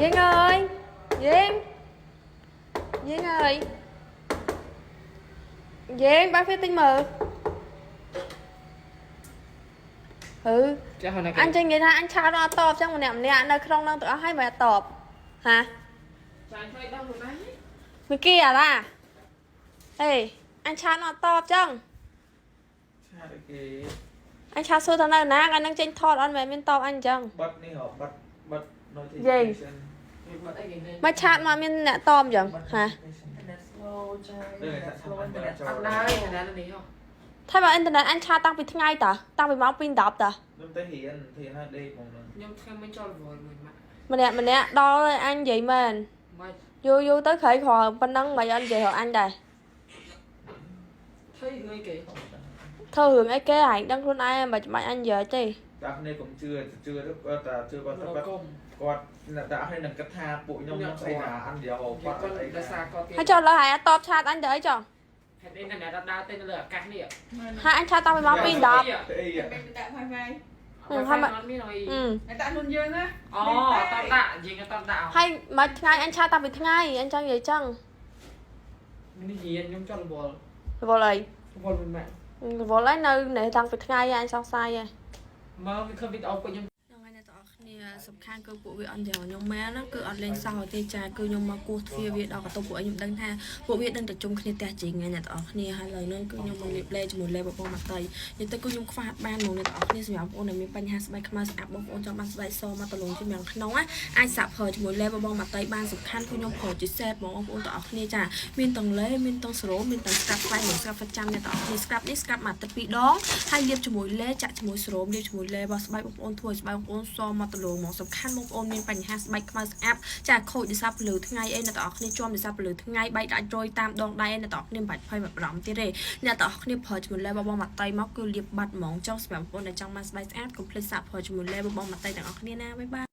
យេងអើយយេងយេងអើយយេងបើវាតិចមើលហឺ ចាស់ណា អញចេញនិយាយថាអញឆាតអត់តបចឹងម្នាក់ម្នាក់នៅក្នុងនឹងទាំងអស់ហើយមិនអត់តបហា ចាញ់ធ្វើដល់ខ្លួនឯង មីគីអាឡាហេអញឆាតអត់តបចឹង ឆាតអីគេ អញឆាតសួរថានៅណាថ្ងៃហ្នឹងចេញថតអត់មែនមានតបអញចឹង បិទនេះហ៎បិទបិទ notification វាបាត់អីគេនេះ មកឆាតមកមានអ្នកតបចឹងហា internet slow ចា internet slow internet អត់ដែរណានេះហ៎ ថាបើអ៊ីនធឺណិតអញឆាតតាំងពីថ្ងៃតាតាំងពីម៉ោង2:10តា ខ្ញុំទៅរៀនរៀនហើយដេកហ្មងហ្នឹង ខ្ញុំធ្វើមិនចូលរវល់មួយម៉ាក់ ម្នាក់ម្នាក់ដល់ហើយអញនិយាយមែន មក យូរយូរទៅក្រៃក្រប៉ុណ្ណឹងមិនអត់និយាយរកអញដែរ ធ្វើរឿងអីគេ ធ្វើរឿងអីគេឯងដឹងខ្លួនឯងមិនចាំបាច់អញនិយាយទេ តែគ្នាកុំជឿជឿទៅគាត់តែជឿគាត់ទៅគាត់ គុំ គាត់តែឲ្យនឹងគិតថាពួកខ្ញុំខ្ញុំស្អីណាអញយក គាត់ គាត់អី ដោយសារគាត់ ហើយចុះលើហើយអត់តបឆាតអញទៅអីចុះ ហេតុអ៊ីនធឺណិតអត់ដើរទេនៅលើអាកាសនេះ ហើយអញឆាតតាំងពីម៉ោង2:10 ទៅអី មិនដាក់ Wi-Fi អត់មានអី អឺ តែដាក់ខ្លួនយើងណា អូតដាក់យើងតដាក់ ហើយមួយថ្ងៃអញឆាតតាំងពីថ្ងៃអញចង់និយាយចឹង នេះរៀនខ្ញុំចូលរវល់ រវល់អី រវល់មួយម៉ាក់ រវល់អីនៅនេះតាំងពីថ្ងៃអញសង្ស័យហ៎ មើលវាឃើញវីដេអូពួកខ្ញុំ ហ្នឹងហើយអ្នកទាំងអស់គ្នាសំខាន់គឺពួកវាអត់និយាយខ្ញុំមែនណាគឺអត់លេងសើចទេចាគឺខ្ញុំមកគោះទ្វារវាដល់កន្ទប់ពួកឯងខ្ញុំដឹងថាពួកវាដឹងតែជុំគ្នាផ្ទះជីងហើយអ្នកទាំងអស់គ្នាហើយឡើយហ្នឹងគឺខ្ញុំមកលាបលេជាមួយលេបបងមកតីនិយាយទៅគឺខ្ញុំខ្វះអត់បានហ្មងអ្នកទាំងអស់គ្នាសម្រាប់បងប្អូនដែលមានបញ្ហាស្បែកខ្មៅស្អាតបងប្អូនចង់បានស្បែកសមកតលងជាយ៉ាងក្នុងណាអាចសាក់ប្រើជាមួយលេបបងមកតីបានសំខាន់គឺខ្ញុំប្រើជាសេតហ្មងបងប្អូនទាំងអស់គ្នាចាមានទាំងលេមានទាំងសេរ៉ូមមានទាំងស្កាប់ស្បែកនិងស្កាប់ប្រចាំអ្នកទាំងអស់គ្នាស្កាប់នេះស្កាប់មួយអាទិត្យពីរដង ហើយលាបជាមួយលេចាក់ជាមួយសេរ៉ូមលាបជាមួយលេរបស់ស្បែកបងប្អូនធ្វើឲ្យស្បែកបងប្អូនសមកតលងហ្មងសំខាន់បងប្អូនមានបញ្ហាស្បែកខ្មៅស្អាប់ចាខូចដោយសារពលឺថ្ងៃអីអ្នកទាំងអស់គ្នាជាប់ដោយសារពលឺថ្ងៃបែកដាច់រយតាមដងដៃអីអ្នកទាំងអស់គ្នាមិនបាច់ភ័យបារម្ភទៀតទេអ្នកទាំងអស់គ្នាប្រើជាមួយលេរបស់បងម៉ាតៃមកគឺលាបបាត់ហ្មងចង់សម្រាប់បងប្អូនដែលចង់បានស្បែកស្អាតកុំភ្លេចសាកប្រើជាមួយលេរបស់បងម៉ាតៃទាំងអស់គ្នាណាបាយបាយ។